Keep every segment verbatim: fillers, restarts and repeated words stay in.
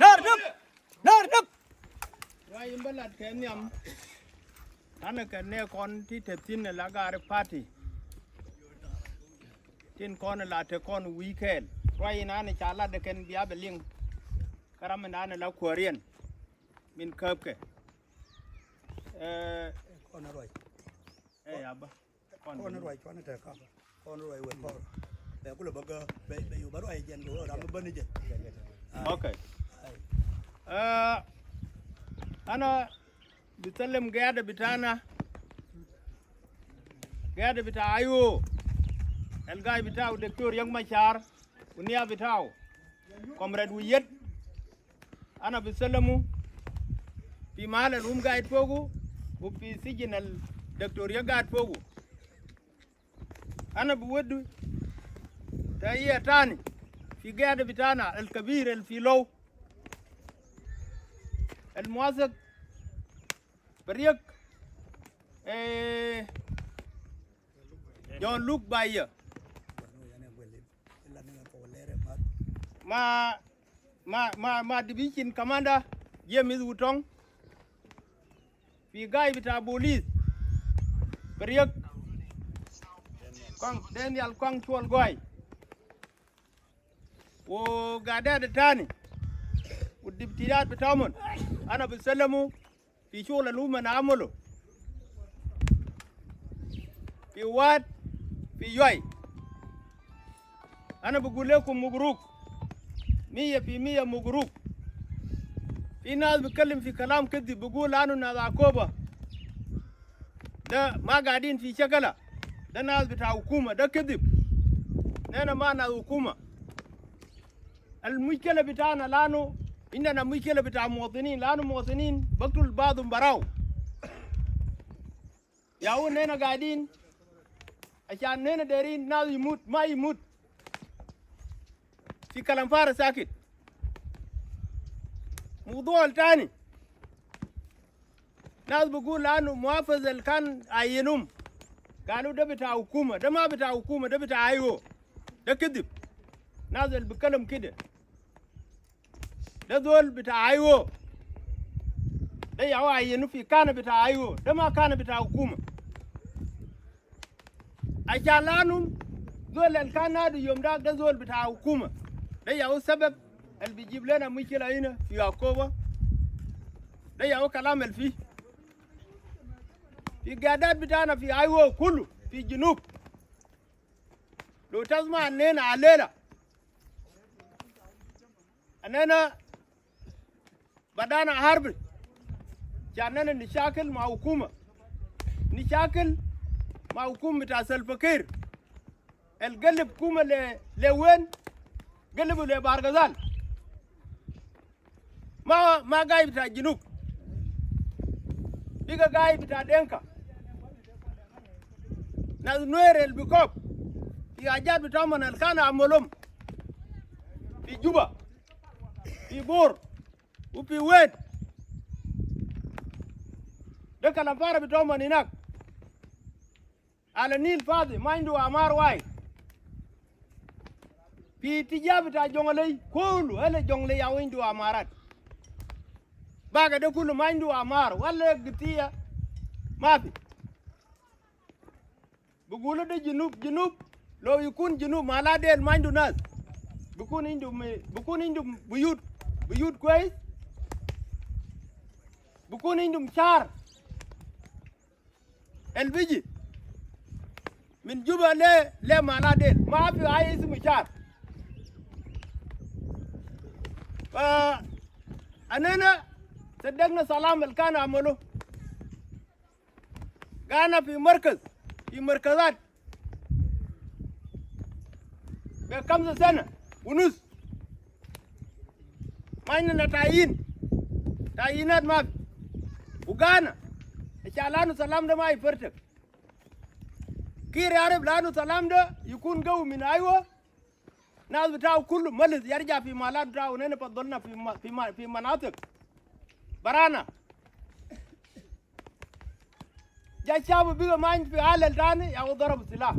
Nar dep! Nar dep! Ruai in ba lat ken niam. Tana ken ne kon ti te tin la gari party. Tin kon la te kon wikel. Ruai in ane cha lat de ken bia beling. Karam in ane la kuarien. Min kapke. Eh, kon ruai. Eh, aba. Kon ruai, kon te ka. Kon ruai we kon. Be kula baga, be, be yu ba ruai jen ko, ram ba ni jen. Okay. Ai. Eh, ana bisalem gada bitana. Gada bita ayo. El gai bita u Doktor Riek Machar. Unia bita u. Comrade Wiyet. Ana bisalemu fi mahal al hum gaid fogu, u fi sijin al Doktor Riek gaid fogu. Ana biweddu tahiya tani fi gada bitana al kabir al fi Lou. Al muwasik Bariek, eh, John Luke Baya. Ma, ma, ma, ma division commander James Wutong. Fi gai bita police Bariek. Kong Daniel Kong Chol Guy. Wo gadad tani. Wo deputy dad bita umon. Ana bisalemu. Fi shugul al umon amulu. Fi Wad, fi Yuai. Ana bigul lekum mubruk. Miya fi miya mubruk. Fi nas bikalim fi kalam kidib bigul anu nas Akoba. De ma gadin fi shakala. De nas bita hukuma, de kidib. Nena ma nas hukuma. Al mushkila bitana lanu, indana mushkila bita muwatinin, lanu muwatinin, baktul badum barau. Ya wu nena gadin, ashan nena derin, nas yimut, ma yimut. Fi kalam fara sakit. Mudu al tani. Nas bigul anu muhafiz al kan ayinum. Galu de bita hukuma, de ma bita hukuma, de bita I O. De kidib. Nas al bikalam kide. De zol bita I O. De ya wu ayinu fi kana bita I O. De ma kana bita hukuma. Ashan lanu zol al kan nadu yom dak de zol bita hukuma. De ya wu sabab al bijib lena mushkila ina fi Akoba. De ya wu kalam al fi. Fi gadat bitana fi I O kulu fi Junub. Lo tasma anena alela. Anena Badana harbi. Shan nishakil ma hukuma. Nishakil ma hukuma bita Salva Kiir. El galib hukuma le, le wen? Galibu le Bahr el Ghazal. Ma, ma gai bita Junub. Biga gai bita Denka. Nas Nuer el bikof. Fi hajat bita umon el kan amulum. Fi Juba. Fi Bor. Wu fi Wet. De kalam fara bita umon inak. Ala Nil fadi, ma indu amar wai. Fi tija bita Jonglei, kulu, hele Jonglei ya wu indu amarat. Baga de kulu ma indu amar, wala gitiya, ma fi. Bigulu de Junub, Junub, lo yikun Junub, mala del ma indu nas. Bikun indu mi-, bikun indu biyut, biyut kwes. Bikun indu shar. El biji. Min Juba le, le mala del. Ma fi ay ismu shar. Fa, anena, saddakna salam el kan amulu. Gana fi markaz, fi markazat. Be kamsa sana, wu nus. Ma indana tayin. Tayinat ma fi. Uganda, e sha lanu salam de ma ipertek. Kiir yarif lanu salam de yikun gawi min aywa. Nas bitau kulu malis yarja fi mahalat bitau, nene fadalna fi ma-, fi ma-, fi manatik barana. Ja shabu biga main fi halal tani, ya wu darabu silah.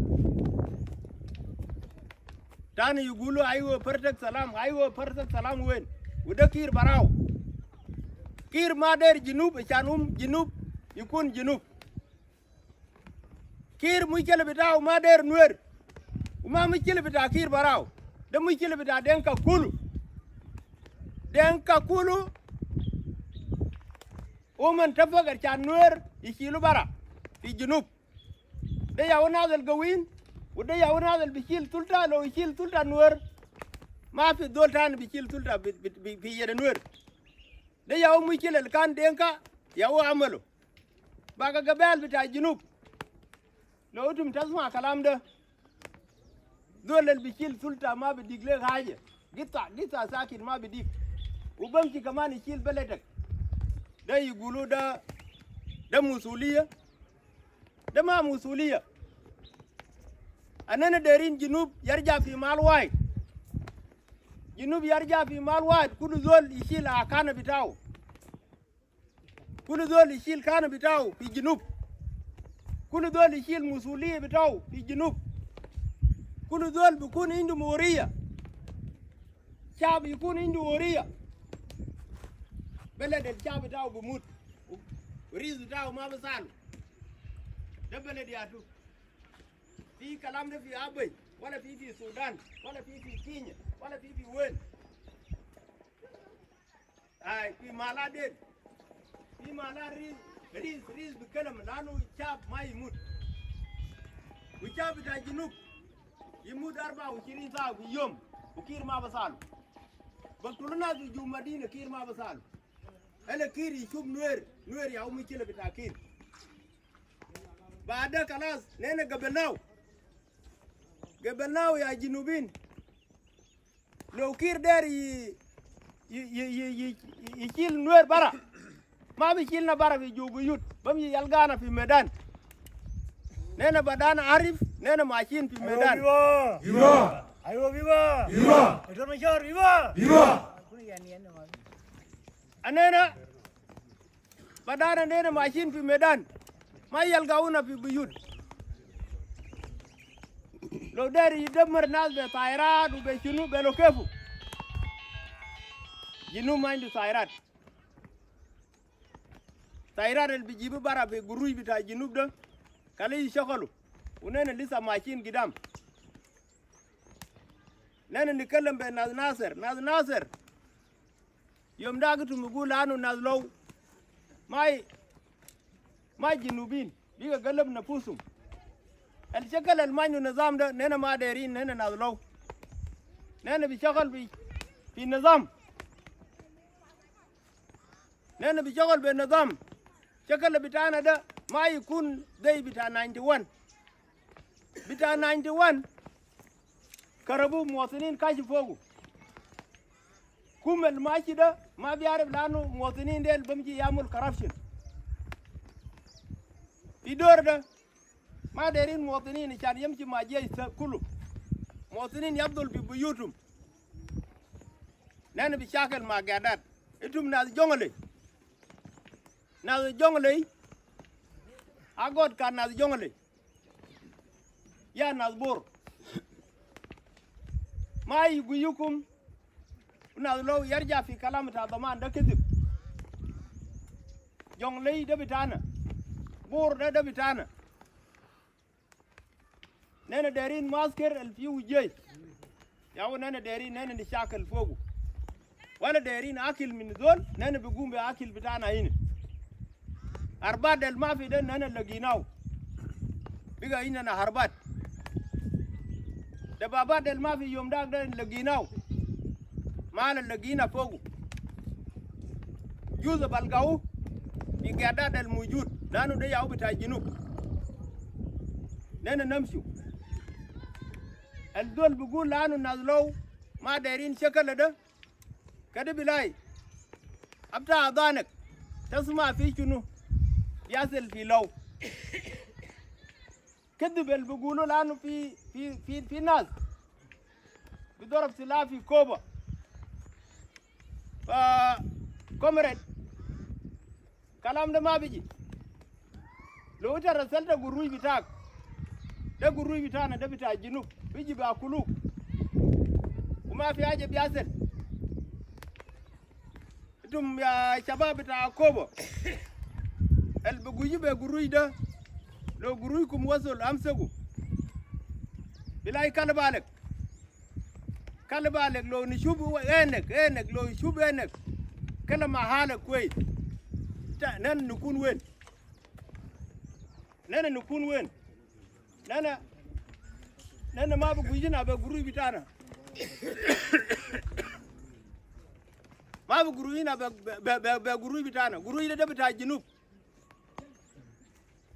Tani yugulu aywa pertek salam, aywa pertek salam wen? Wu de Kiir barau. Kiir ma der Junub, e shan um Junub yikun Junub. Kiir mushkila bitau ma der Nuer. Wu ma mushkila bita Kiir barau. De mushkila bita Denka kulu. Denka kulu. Uman tafak e shan Nuer yishilu bara fi Junub. De ya wu nas al gawin, wu de ya wu nas al bishil sulta, lo ishil sulta Nuer. Ma fi zol tani bishil sulta bi, bi, bi, fi yede Nuer. De ya wu mushkila al kan Denka, ya wu amalu. Baga gabail bita Junub. Lo itum tasma kalam de. Zol al bishil sulta ma bidig le haja. Gita, gita sakit ma bidig. Wu bamshi kaman ishil beledek. De yugulu de, de musuliya. De ma musuliya. Anene derin Junub yarja fi mahal wahid. Junub yarja fi mahal wahid. Kulu zol yishil akana bitau. Kulu zol yishil kana bitau fi Junub. Kulu zol yishil musuliya bitau fi Junub. Kulu zol bikun indu huriya. Shab yikun indu huriya. Beled al shab bitau bimut. Rizq bitau ma bisalu. De beled yatu. Fi kalam de fi Abyei, wala fi, fi Sudan, wala fi, fi Kenya, wala fi, fi wen. Ai, fi mahalat del. Fi mahalat rizq, rizq, rizq bi kalam lanu shab ma yimut. Wu shab bita Junub yimut arba wa ishirin saa fi yom. Wu Kiir ma bisalu. Baktulu nas fi juwa madina, Kiir ma bisalu. Hala Kiir yishuf Nuer, Nuer ya wu mushkila bita Kiir. Baada kalas, nene gabelnau. Gabelnau ya Junubin. Lo Kiir der yi, yi, yi, yi, yi, yishil Nuer bara. Ma bishilna bara fi juwa biyut. Bamshi yalgana fi medan. Nene badana arif, nene mashin fi medan. Aywa, viva! Viva! Aywa, viva! Viva! Doctor Machar, viva! Viva! Anene badana nene mashin fi medan. Ma yalgauna fi biyut. Lo der yidamar nas be tayarat u be shunu, be lo kefu. Junub ma indu tayarat. Tayarat al bijibu bara fi gurush bita Junub de. Kali yishakalu. Wu nene lisa mashin gidam. Nene nikalam be nas Nasir. Nas Nasir. Yom de itum bigulu lanu nas Lou. Ma, ma Junubin. Biga galab nafusum. Al shakal al ma indu nizam de, nene ma derin, nene nas Lou. Nene bishakal fi, fi nizam. Nene bishakal be nizam. Shakal bitana de ma yikun zey bita ninety one. Bita ninety one. Karabu muwatinin kashif fogu. Kum al mashi de ma biarif lanu muwatinin del bamshi yamul corruption. Fi dor de ma derin muwatinin ashan yamshi ma jesh kulu. Muwatinin yafdal fi buyutum. Nene bishakal ma gadat. Itum nas Jonglei. Nas Jonglei. Agot kan nas Jonglei. Ya nas Bor. Ma yuguyukum nas Lou yarja fi kalam ta daman de kidib. Jonglei de bitana. Bor de, de bitana. Nene derin maskar al fiu jesh. Ya wu nene derin, nene nishakal fogu. Wala derin akil min zol, nene bigum be akil bitana hina. Harbat del mafi de nene laginau. Biga inana harbat. Dababat del mafi yom dak de laginau. Ma lagina fogu. Juz balgau fi gadat del mujud. Lanu de ya wu bita Junub. Nene namshu. Al zol bigul lanu nas Lou ma derin shakal de. Kede bilai. Abta adanek. Tasma fi shunu. بيحصل في لو. كدب البقولوا لأنه في، في، في، في ناس بضرب سلاح في كوبا. ف كومريد، كلام ده ما بيجي. لو انت رسلت قروش بتاعك، ده قروش بتاعنا، ده بتاع الجنوب، بيجي بياكلوك. وما في حاجة بيحصل. انتم يا شباب بتاع كوبا، البقوجي بقروش ده، لو قروشكم وصل امسكوا. بلاي كلب عليك. كلب عليك، لو نشوف عينك، عينك، لو يشوف عينك، كلم مع حالك كويس. تا-، نحن نكون وين؟ نحن نكون وين؟ نحن، نحن ما بقوجينا بقروش بتاعنا. ما بقوجينا ب-، ب-، ب-، ب-، بقروش بتاعنا. قروش ده، ده بتاع الجنوب.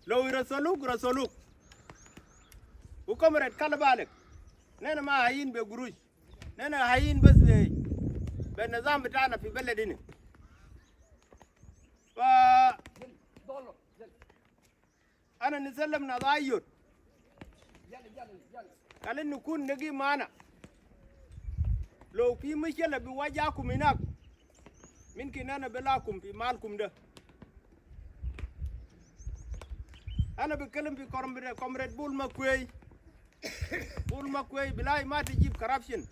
لو يرسلوك، يرسلوك. وكومريد، كلب عليك. نحن ما حيين بقروش. نحن حيين بس ب-، بالنظام بتاعنا في بلد هنا. ف أنا نسلم ناس عيود. قال إنه كون نجي معنا. لو في مشكلة بيواجهكم هناك، ممكن أنا بلاكم في مالكم ده. أنا بتكلم في كومريد، كومريد بول ماكوي. بول ماكوي، بلاي ما تجيب كرابشن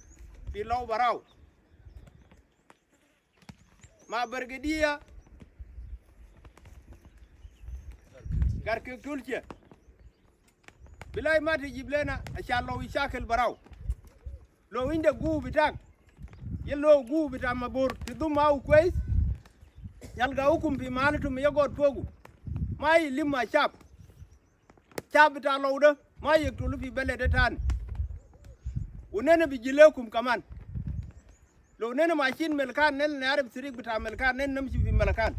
في لو براو. مع برقدية، قرقيتولشة. بلاي ما تجيب لنا عشان لو يشاكل براو. لو عندك قوة بتاعك، يا لو قوة بتاع مبور، تضم معه كويس، يلقاكم في محلتم يقعد فوقه. ما يلم الشعب. شعب بتاع لو ده ما يقتلوا في بلد ده تاني. ونحن بيجي لكم كمان. لو نحن ماشيين ملكان، نحن نعرف طريق بتاع ملكان، نحن نمشي في ملكان.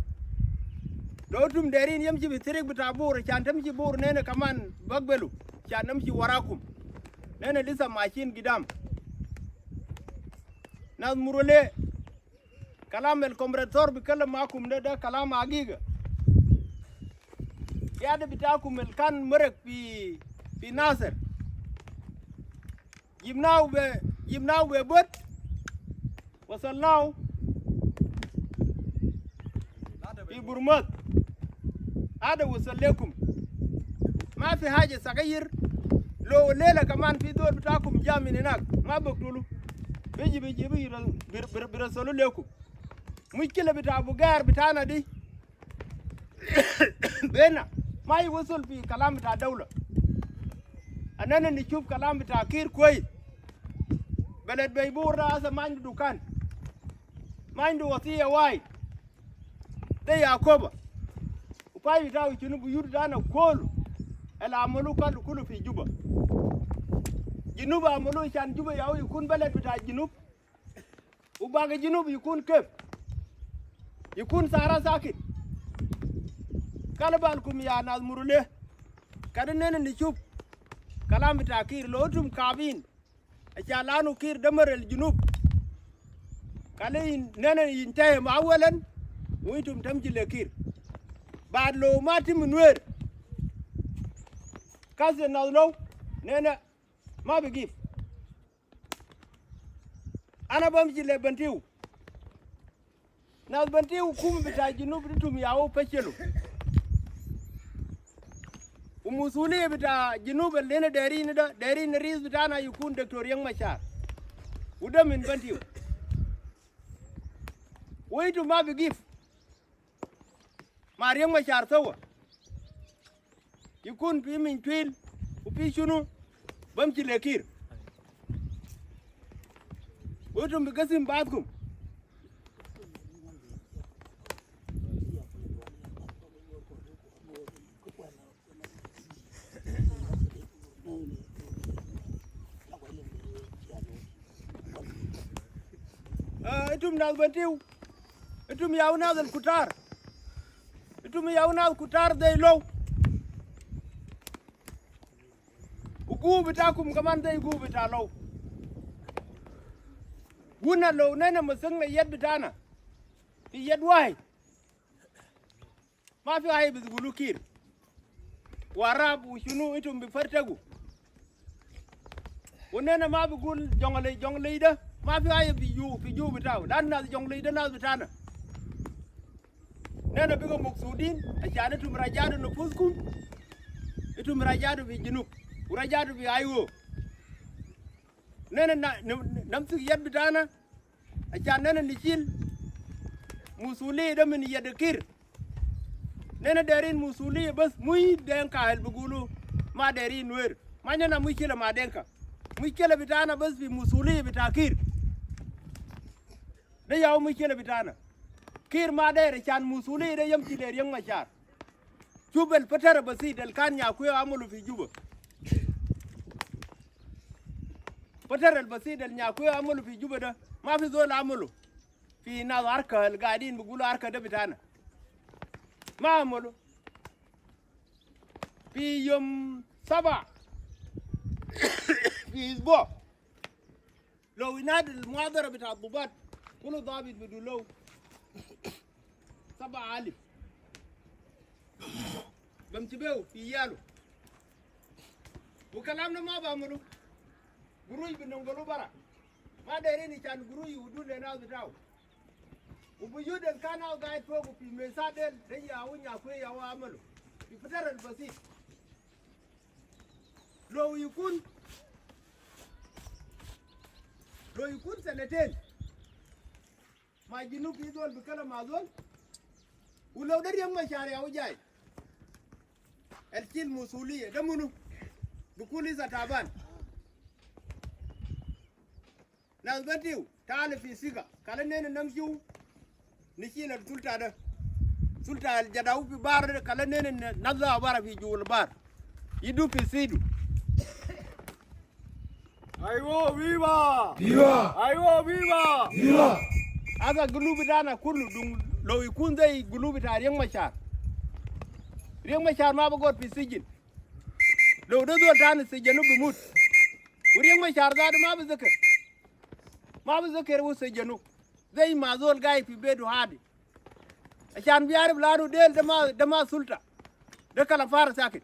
لو انتم دايرين يمشي في طريق بتاع بور، عشان تمشي بور، نحن كمان بقبلوا، عشان نمشي وراكم. نحن لسه ماشيين قدام. ناس مرولي، كلام الكومريد ثور بيتكلم معاكم ده، ده كلام حقيقة. قيادة بتاعكم اللي كان مرق في، في ناصر. جبناه ب-، جبناه ببوت، وصلناه في برمات. هذا وصل لكم. ما في حاجة صغير. لو الليلة كمان في زول بتاعكم جاء من هناك، ما بقتلوا. بيجي، بيجي، بيجي، بير-، بير-، بيرسلوا لكم. مشكلة بتاع بقار بتاعنا دي بينا ما يوصل في كلام بتاع دولة. أننا نشوف كلام بتاع كير كويس. بلد بيبور ده هسه ما عنده دكان، ما عنده وصية واحد. ده يعقوبة. وفاي بتاعه شنو؟ بيوت بتاعنا كله اللي عملوه كان كله في جوبا. جنوب عملوه عشان جوبا ياهو يكون بلد بتاع جنوب. وباقي جنوب يكون كيف؟ يكون صحراء ساكت. قال بالكم يا ناس مروليه. كان نحن نشوف كلام بتاع كير، لو انتم كابين. عشان لانه كير دمر الجنوب. قال ين-، نحن ينتهي أولا، وانتم تمشي لكير. بعد لو ما تم نوير. كاس الناس لو، نحن ما بقيف. أنا بمشي لبنتيو. ناس بنتيو، حكومة بتاع جنوب دي انتم ياهو فشلوا. ومسؤولية بتاع جنوب اللي احنا دايرين ده، دايرين الرئيس بتاعنا يكون دكتور ريك مشار. وده من بنتيو. وانتم ما بقيف. مع ريك مشار سوا. يكون في من تويل وفي شنو، بمشي لكير. وانتم بقسم بعضكم. آه، انتم ناس بنتيو. انتم ياهو ناس الكتار. انتم ياهو ناس كتار زي لو. وقوة بتاعكم كمان زي قوة بتاع لو. قلنا لو نحن مسكنا يد بتاعنا في يد واحد، Ma fi haja bi gulu Kiir. Warab u shunu, itum bi fartagu. Wa nena ma bi gul Jonglei, Jonglei da. Ma fi haja bi ju, fi ju bitau. Lanu nas Jonglei da nas bitana. Nena biga muksudin, ashan itum rajadu nufuskum. Itum rajadu fi Junub. Wa rajadu fi aiwo. Nena na, na, namsik yad bitana. Ashan nena nishil musuliya da min yad Kiir. Nena derin musuliya bas, mui Denka el bi gulu ma derin Nuer. Ma nena mushkila ma Denka. Mushkila bitana bas fi musuliya bita Kiir. Da ya mushkila bitana. Kiir ma der, ashan musuliya da yamshi le Riek Machar. Shuf al fatara basit al kan Nyakuye amulu fi Juba. Fatara al basit al Nyakuye amulu fi Juba da, ma fi zol amulu. Fi nas arka al gaidin bi gulu arka da bitana. Ma amulu. Fi yom saba. Fi isbu. Lo inadi al muhadara bita dubat, kulu dabit bidu lo saba alif. Bamshi behu fi iyalu. Wa kalam na ma bi amulu. Gurush bi nongalu bara. Ma derin ashan gurush yudu le nas bitau. Wa biyut al kan nas gaid fogu fi mesa del, da ya wu Nyakuye ya wu amulu. Fi fatara al basit. Lo yikun, lo yikun sanatayn. Ma Junub fi zol bi kalam ma zol. Wa lo da Riek Machar ya wu jai. El shil musuliya. Da munu? Bi gulu issa taban. Nas Bentiu, talu fi siga. Kala nena namshu. Nishil al sulta da. Sulta al jadau fi bar da, kala nena na-, nazla bara fi ju al bar. Idu fi sidu. Aiwo, viva! Viva! Aiwo, viva! Viva! Asa gulu bitana kulu dung lo yikun zai gulu bita Riek Machar. Riek Machar ma bi gud fi sijin. Lo da zol tani sijanu bi mut. Wa Riek Machar zatu ma bi zaker. Ma bi zaker wu sijanu. Zai ma zol gaid fi betu hadi. Ashan bi arif lanu del da ma, da ma sulta. Da kalam fara sakit.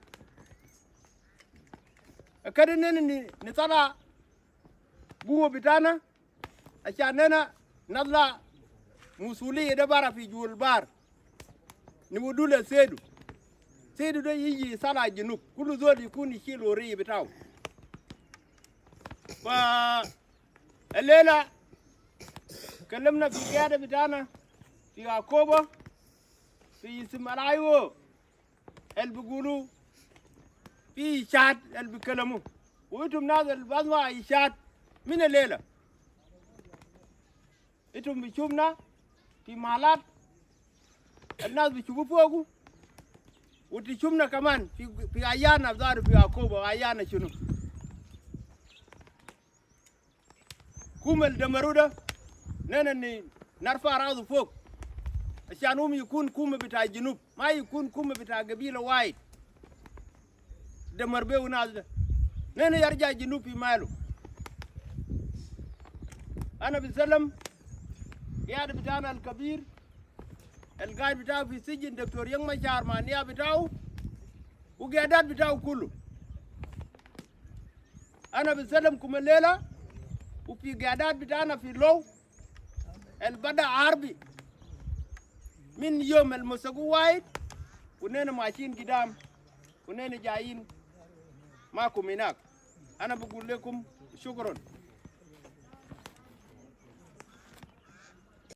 Kede nena ni, nitala guwa bitana. Ashan nena nazla musuliya da bara fi ju al bar. Niwudu le sidu. Sidu da yiji sala Junub. Kulu zol yikun yishil wariya bitau. Fa al lela kalamna fi giyada bitana fi Akobo, fi isim al aiwo. El bi gulu fi ishaat el bi kalamu. Wa itum nas el bi asma ishaat min al lela. Itum bi shufna fi mahalat. Al nas bi shufu fogu. Wa ti shufna kaman fi, fi ayana zatu fi Akobo, ayana shunu. Kuma al damaru da, nena ni narfa rasu fok. Ashan hum yikun kuma bita Junub. Ma yikun kuma bita gabila wahid. Damar behu nas da. Nena yarja Junub fi malu. Ana bi salam giyada bitana al kabir. Al gaid bitau fi sijin Doktor Riek Machar ma niya bitau. Wa giyadat bitau kulu. Ana bi salam kuma al lela, wa fi giyadat bitana fi lo, al bada arbi, min yom al masagu wahid, wa nena mashin gidam, wa nena jayin makum hinak. Ana bi gul lekum shukran.